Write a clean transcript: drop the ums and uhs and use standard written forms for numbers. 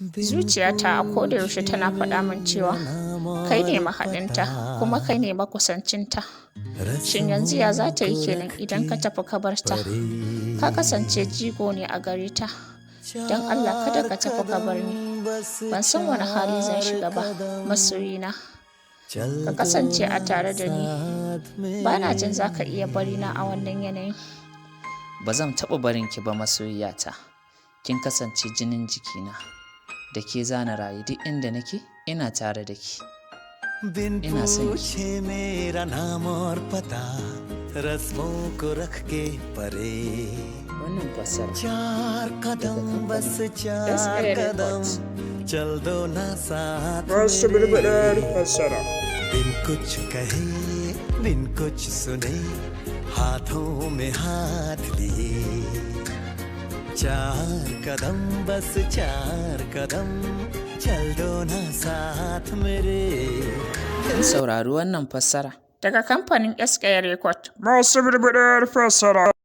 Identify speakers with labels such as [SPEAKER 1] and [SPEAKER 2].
[SPEAKER 1] Zuciyata a koda yaushe tana faɗa min cewa kai ne mahaɗinta kuma kai ne makusancinta. Shin yanzu ya za ta yi kenan idan ka tafi ka bar ta? Ka kasance jigo ne a gare ta. Don Allah kada ka tafi ka bar ni. Ban san wani hali zan shiga ba, masoyina. Ka kasance a tare da ni. Ba na jin za ka iya barina a wannan yanayin.
[SPEAKER 2] Ba zan taɓa barin ki ba, masoyiyata. Kin kasance jinin jikina. Da ke zana rayu, duk inda nake ina tare da ki.
[SPEAKER 3] Bin
[SPEAKER 2] Ina son ki.
[SPEAKER 3] पूछे मेरा नाम और पता, रस्मों को रख के परे।
[SPEAKER 2] Wannan fassara
[SPEAKER 3] चार कदम, बस चार
[SPEAKER 1] SA
[SPEAKER 3] कदम
[SPEAKER 1] Records.
[SPEAKER 3] चल दो ना साथ
[SPEAKER 4] Masu
[SPEAKER 3] मेरे।
[SPEAKER 4] burbuɗar fassara.
[SPEAKER 3] बिन कुछ कहे, बिन कुछ सुने, हाथों में हाथ लिए। चार कदम, बस चार कदम चल दो ना साथ मेरे।
[SPEAKER 2] Kun saurari wannan fassara?
[SPEAKER 1] Daga kamfanin SA Record.
[SPEAKER 4] Masu burbuɗar fassara.